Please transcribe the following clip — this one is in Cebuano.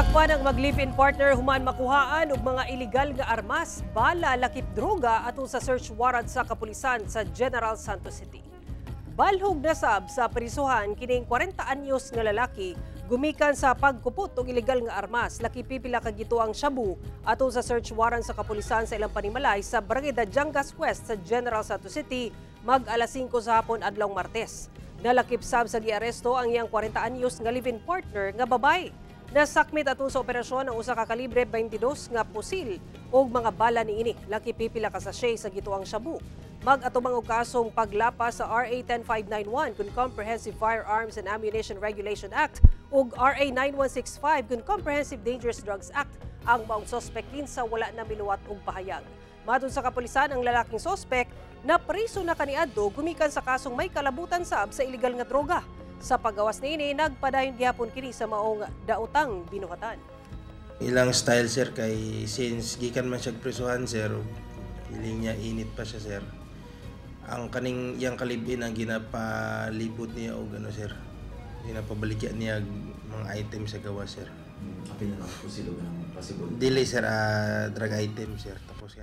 Gidakpan ang mag-live-in partner human makuhaan og mga illegal nga armas, bala, lakip droga atol sa search warrant sa kapulisan sa General Santos City. Balhog na sab sa prisuhan kining 40 anyos nga lalaki gumikan sa pagkupot og ilegal nga armas, lakip pipila ka gituang shabu atol sa search warrant sa kapulisan sa ilang panimalay sa Barangay Dadiangas West sa General Santos City mag alas 5 sa hapon adlawng Martes. Nalakip sab sa giaresto ang iyang 40 anyos nga live-in partner nga babae. Nasakmit atol sa operasyon ang usa ka kalibre 22 nga pusil ug mga bala niini, lakip pipila ka sachet sa gituang shabu. Mag-atubang og kasong paglapas sa RA 10591 kun Comprehensive Firearms and Ammunition Regulation Act ug RA 9165 kun Comprehensive Dangerous Drugs Act ang maong sospek kinsa wala na miluwat og pahayag. Matod sa kapulisan, ang lalaking sospek na priso na kaniadto gumikan sa kasong may kalabutan sab sa ilegal nga droga. Sa paggawas niini, nagpadayon gihapon kini sa maong daotang binuhatan. Ilang style, sir, kay since gikan man siya prisuhan, sir, feeling niya init pa siya, sir. Ang kaning iyang ka-live-in ang ginapalibot niya og ano, sir. Ginapabaligya niya og mga item sa gawas, sir. Apil na lang po sila ng possible. Dili, sir, drug item, sir. Tapos kani